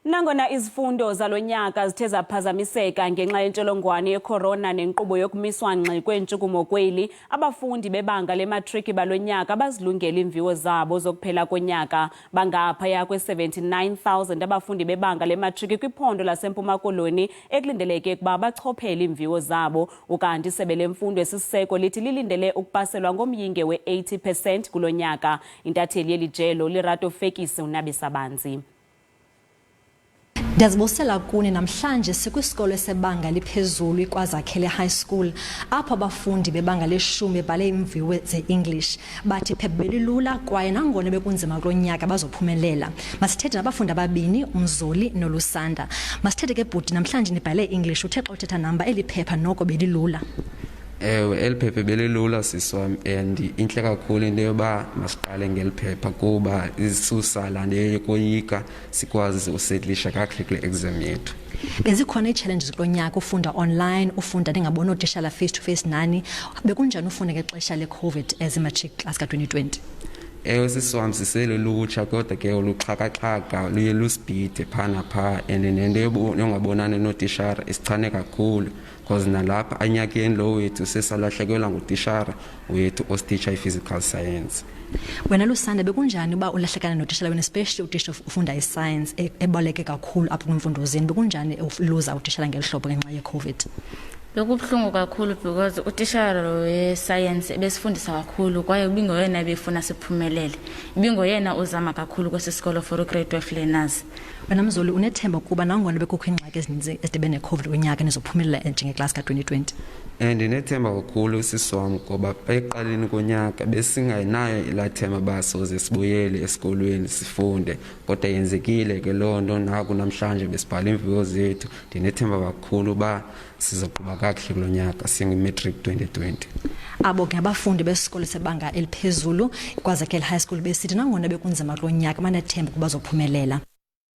Nangona izifundo zalo nyaka zithe zaphazamiseka ngenxa yentsholongwane yekhorona nenkqubo yokumiswa ngxi kweentshukumo kweli, abafundi bebanga lematriki balo nyaka bazilungele iimviwo zabo zokuphela konyaka. Bangaphaya kwe-79,000 abafundi bebanga lematriki kwiphondo laseMpuma Koloni ekulindeleke ukuba bachophele iimviwo zabo. Ukanti isebe lemfundo esisiseko lithi lilindele ukupaselwa ngomyinge we-80 percent kulo nyaka. Intatheli yeli jelo Lerato Fekisi unabisa banzi. Ndiyazibusela kuni namhlanje sikwisikolo sebanga eliphezulu iKwazakhele High School apho abafundi bebanga leshumi bebhale iimviwo ze-English. Bathi iphepha belilula kwaye nangona bekunzima kulo nyaka bazophumelela. Masithethe nabafundi ababini uMzoli noLusanda. Masithethe ke bhuti, namhlanje nibhale i-English, uthe xa uthetha namba eli phepha noko belilula. Ewe, eli phepha belilula sisi wam and intle kakhulu into yoba masiqale ngeli phepha kuba isusa laa nto yokoyika sikwazi usetlisha kakuhle kule exam yethu. Bezikhona ii-challenges kulo nyaka, ufunda online, ufunda ningaboni ootishala face to face nani. Bekunjani ufunda ngexesha le-COVID as i-matric class ka-2020? Ewe sisi wam, siselulutsha kodwa ke oluxhakaxhaka luye lusibhide phaa naphaa and nento yongabonani nootishara isichane kakhulu because nalapha anyakeni lo wethu sesalahlekelwa ngutishara wethu osititsha i-physical science. Wena Lusanda, bekunjani uba ulahlekana notishala wena, especially utisha ufunda iscience ebaluleke kakhulu apha kwimfundo zenu? Bekunjani uluza utishala ngeli hlobo ngenxa ye-COVID? Bekubuhlungu kakhulu because utishara wesayensi ebesifundisa kakhulu kwaye ibingoyena ebefuna siphumelele, ibingoyena uzama kakhulu kwesi sikolo for ugrade 12 learners. Wena Mzoli, unethemba ukuba nangona bekukho iingxaki ezininzi ezidibene neCOVID kulo nyaka nizophumelela njengeklasi ka-2020? Ndinethemba kakhulu sisi wam ngoba ekuqaleni konyaka besingenayo elaa themba uba soze sibuyele esikolweni sifunde, kodwa yenzekile ke loo nto. Naku namhlanje besibhala iimviwo zethu. Ndinethemba kakhulu uba sizoqhuba kakuhle kulo nyaka singu-matric 2020. Abo ke abafundi besikolo sebanga eliphezulu KwaZakhele High School besithi nangona bekunzima kulo nyaka banethemba ukuba bazophumelela.